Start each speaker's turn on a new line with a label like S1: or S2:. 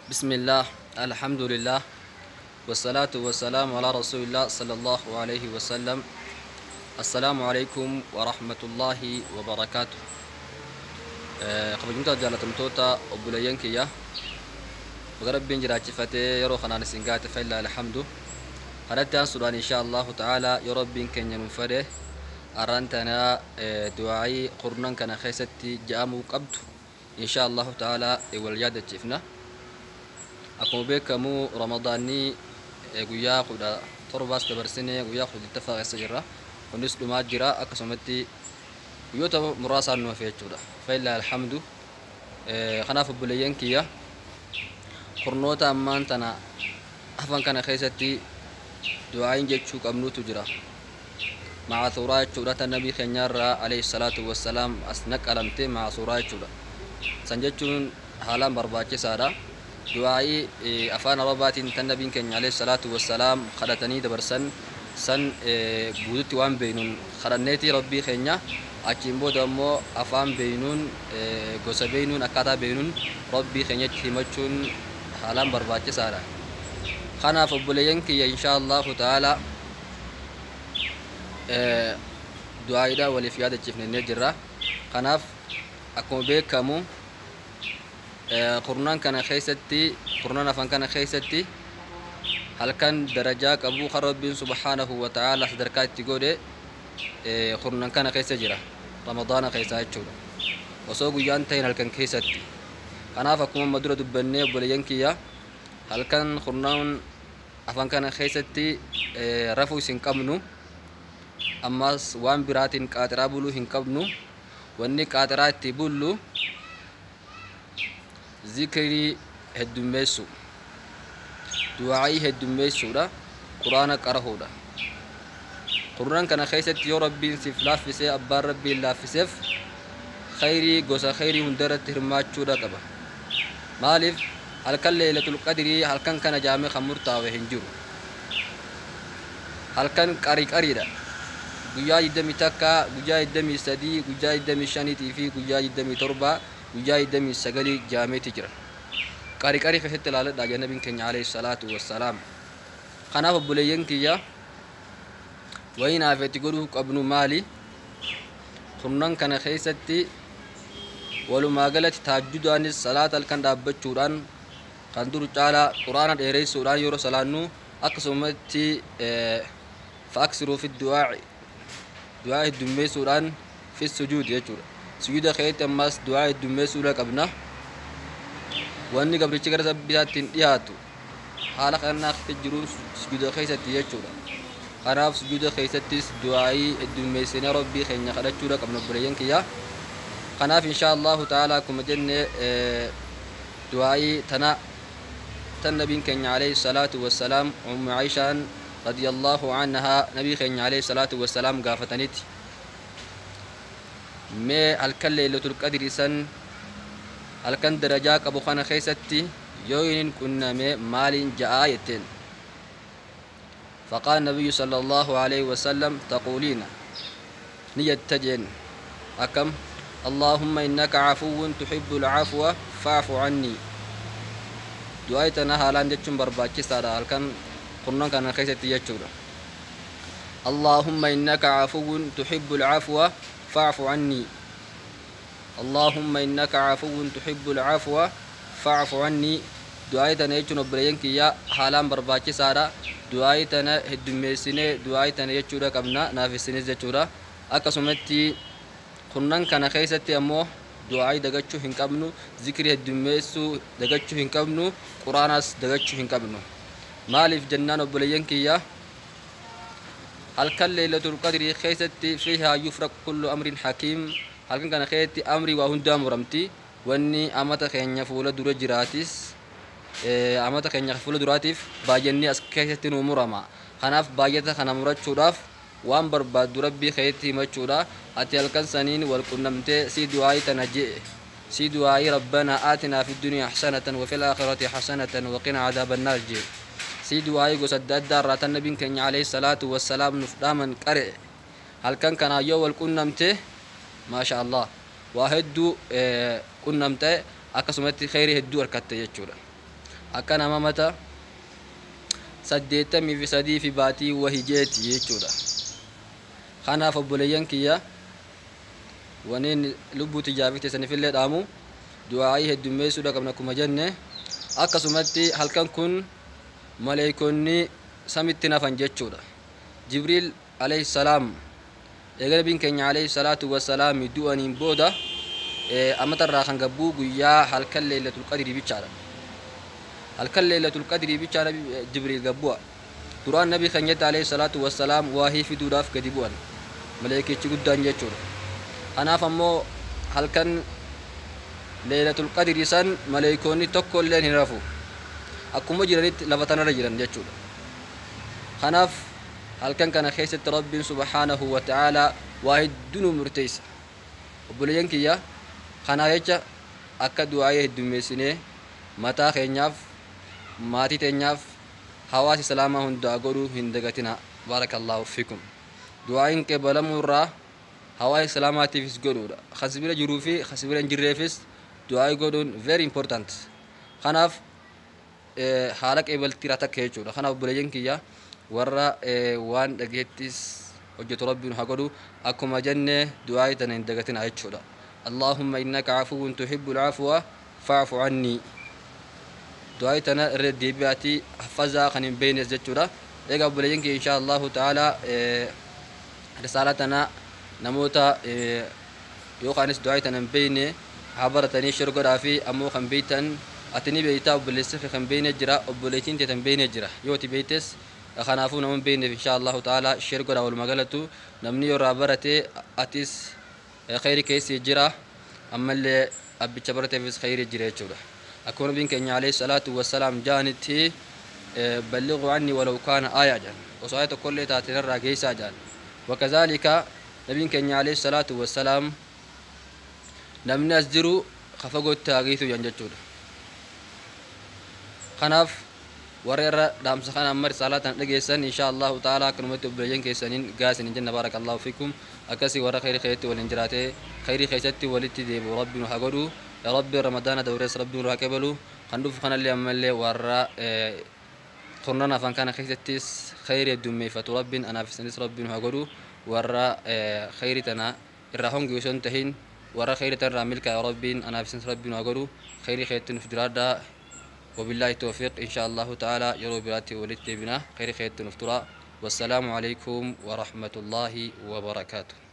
S1: بسم الله، الحمد لله، والصلاة والسلام على رسول الله صلى الله عليه وسلم. السلام عليكم ورحمة الله وبركاته. Kabajamtoota jaalatamtoota obboleeyyan kiyya, baga Rabbiin jiraachifatee yeroo kanaan isin gaate. فلله الحمد. Kanatti aansuudhaan, insha Allahu ta'ala, yoo Rabbiin keenya nuuf fedhe, arraan tana du'aayii kurnan kana keessatti ja'amuu qabdu insha Allahu ta'ala wal yaadachiifna. Akkuma beekamu Ramadaanni guyyaa 17s dabarsinee guyyaa 18ffaa keessa jirra. Kunis dhumaa jira. Akkasumatti guyyoota muraasaan nu hafe jechuudha. فلله الحمد. Kanaaf obboleeyyan kiyya, kurnoota ammaan tana hafan kana keessatti du'aayin jechuu qabnutu jira, ma'asuuraa jechuudha, tan Nabii keenyaarraa عليه الصلاة والسلام as naqalamte, ma'asuuraa jechuudha. San jechuun haalaan barbaachisaadha. Du'aayii afaan Arabaatiin tan Nabiin keenya عليه الصلاة والسلام kadhatanii dabarsan san guututti waan beeynuun kadhanneeti Rabbii keenya. Achiin booda immoo afaan beeynuun, gosa beeynuun, akkaataa beeynuun Rabbii keenyatti himachuun haalaan barbaachisaadha. Kanaaf obboleeyyan kiyya, insha Allahu ta'ala, du'aayiidha waliif yaadachiifnee jirra. Kanaaf akkuma beekamu kurnan kana keessatti, kurnan afan kana keessatti, halkan darajaa qabu kan Rabbiin سبحانه وتعالى sadarkaa itti godhe kurnan kana keessa jira, Ramadaana keessaa jechuudha, osoo guyyaan ta'in halkan keessatti. Kanaaf akkuma amma dura dubbannee, obboleeyyan kiyya, halkan kurnan afan kana keessatti rafuu isin qabnu, ammas waan biraatiin qaaxiraa buluu hin qabnu. Wanni qaaxiraa itti bullu zikrii heddummeessu, du'aa'ii heddummeessuudha, Quraana qarahuudha. Kurnan kana keessatti yoo Rabbiin siif laaffisee, abbaan Rabbiin laaffiseef, khayrii, gosa khayrii hundarratti hirmaachuudha qaba. Maaliif? Halkan Leeylatul Qadrii halkan kana jaamee kan murtaawe hin jiru. Halkan qari qariidha. Guyyaa 21, guyyaa 23, guyyaa 25 fi guyyaa 27, guyyaa 29 jaameeti jira. Qari qarii keessatti ilaaladha jedha Nabiin keenya عليه الصلاة والسلام. Kanaaf obboleeyyan kiyya, wayii naafetti godhuu qabnu maali? Kurnan kana keessatti walumaa galatti taajjudaanis, salaata halkan dhaabbachuudhaan kan dur caalaa, Quraana dheeressuudhaan yeroo salaannu, akkasumatti فأكثروا في الدعاء, du'aa heddummeessuudhaan, في السجود jechuudha. Sujuuda keessatti ammas du'aa heddummeessuudha qabna. Wanni gabrichi gara Rabbii isaatti hin dhiyaatu haala kanaa keessa jiruun sujuuda keessatti jechuudha. Kanaaf sujuuda keessattis du'aayii heddummeessinee Rabbii keenya kadhachuudha qabna, obboleeyyan kiyya. Kanaaf insha Allahu ta'ala, akkuma jenne, du'aayii tana tan Nabiin keenya عليه الصلاة والسلام, Ummu Aishaan رضي الله عنها Nabii keenya عليه الصلاة والسلام gaafataniiti, mee halkan Leeylatul Qadri san, halkan darajaa qabu kana keessatti yoo inni qunname maaliin ja'aa jetteen. فقال النبي صلى الله عليه وسلم: تقولين, نيتجين أكم: اللهم إنك عفو تحب العفو فاعف عني. Du'aa tana haalaan jechuun barbaachisaadha halkan kurnan kana keessatti jechuudha. اللهم إنك عفو تحب العفو فاعف عني، اللهم إنك عفو تحب العفو فاعف عني. Du'aa tana jechuun, obboleeyyan kiyya, haalaan barbaachisaadha. Du'aa tana heddummeessinee du'aa tana jechuudha qabna, naafisinis jechuudha. Akkasumatti kurnan kana keessatti ammoo du'aa dagachuu hin qabnu, zikrii heddummeessuu dagachuu hin qabnu, Quraanaas dagachuu hin qabnu. Maaliif jennaan, obboleeyyan kiyya, halkan Leeylatul Qadrii keessatti فيها يفرق كل أمر حكيم. Halkan kana keessatti amrii waa hundaa muramti. Wanni amata keenya fuula dura jiraatis, amata keenya fuula duraatiif baay'inni as keessatti nu murama. Kanaaf baay'ata kana murachuudhaaf waan barbaaddu Rabbii keetti himachuudha. Ati halkan saniin wal qunnamtee si du'aayii tana je'e, si du'aayii ربنا آتنا في الدنيا حسنة وفي الآخرة حسنة وقنا عذاب النار je'e, si du'aayii gosa adda addaa irraa tan Nabiin keenya عليه الصلاة والسلام nuuf dhaaman qare, halkan kanaa yoo wal qunnamte, maasha Allah, waa hedduu qunnamte, akkasumatti kheyrii hedduu argatte jechuudha. Akka nama mata 83 fi baatii wahijeeti jechuudha. Kanaaf obboleeyyan kiyya, waniin lubbuu tiyyaa fi teessanifillee dhaamu, du'aa'ii heddummeessuudha qabna akkuma jenne. Akkasumatti halkan kun maleeykonni samitti nafan jechuudha. Jibriil alayhi salaam eega nabiin keenya alayhi salaatu wassalaam du'aniin booda amatarraa kan gabbuu guyyaa halkan leeylatul qadrii bichaadha. Halkan leeylatul qadrii bichaa Jibriil gabbu'a. Duraan nabii keenyatti alayhi salaatu wassalaam waahii fiduudhaaf gadi bu'an maleekichi guddaan jechuudha. Kanaaf ammoo halkan leeylatul qadrii san maleeykoonni tokko illeen hin rafu, akkuma jiranitti lafa tanarra jiran jechuudha. Kanaaf halkan kana keessatti Rabbiin subhaanahu wa ta'aalaa waa hedduu nu murteessa, obboleeyyan kiyya. Kanaa jecha akka du'aayee heddummeessinee mataa keenyaaf, maatii teenyaaf, hawaasa islaamaa hundaa godhuu hin dagatina. Baarakallaahu fiikum. Du'aayin qeebalamuu irraa hawaasa islaamaatiifis godhuudha. Kasbira jiruu fi kasbira hin jirreefis du'aayii godhuun very important. Kanaaf haala qeebaltiira takka jechuudha. Kanaaf obboleeyyan kiyya, warra waan dhageettis hojjetu Rabbiin haa godhu. Akkuma jenne du'aayii tana hin dagatina jechuudha. Allaahumma innaka afuwwun tuhibbul afwa fa'fu annii. Du'aayii tana irra deebi'aatii haffazaa kan hin beeynes jechuudha. Egaa obboleeyyan kiyya, insha Allahu ta'ala risaalaa tana namoota yookaanis du'aayii tana hin beeyne haa baratanii share godhaa fi ammoo kan beeytan, ati ni beeytaa, obboleessi kee kan beeyne jira, obboleettiin tee tan beeyne jira yoo ati beeytes. Kanaafuu nama hin beeyneef insha Allahu ta'ala share godhaa. Walumaa galatu namni yoo irraa barate atis khayri keessi jira, ammallee abbicha barateefis khayri jira jechuudha. Akkuma nabiin keenya alayhi salaatu wassalaam jaanitti, ballighu anni walaw kaana aaya jedhan, osoo aaya tokkollee taate narraa geessaa jedhan. Wakazaalika nabiin keenya alayhi salaatu wassalaam namni as jiru kafagootti haa geessu jedhan jechuudha. Kanaaf warra irra dhaamsa kana amma risaalaa tana dhageessan, insha Allahu ta'ala akkanumatti obboleeyyan keessaniin gaasin jenna. Barakallahu fikum. Akkasii warra khayri keessatti waliin jiraate, khayri keessatti walitti deebi'u Rabbi nu haa godhu. Rabbi Ramadaana dabrees Rabbi nu haa qabalu, kan dhufu kanallee ammallee warra turnan afaan kana keessattis khayri heddummeeffatu Rabbiin anaaf isinis Rabbi nu haa godhu. Warra khayri tana irraa hongi osoo hin tahin warra khayri tana irraa milkaa'e Rabbiin anaaf isinis Rabbi nu haa godhu. Khayri keessatti nuuf jiraadhaa. وبالله التوفيق. إن شاء الله تعالى yeroo biraatti walitti deebina. Khayri keessatti nuuf tura. والسلام عليكم ورحمة الله وبركاته.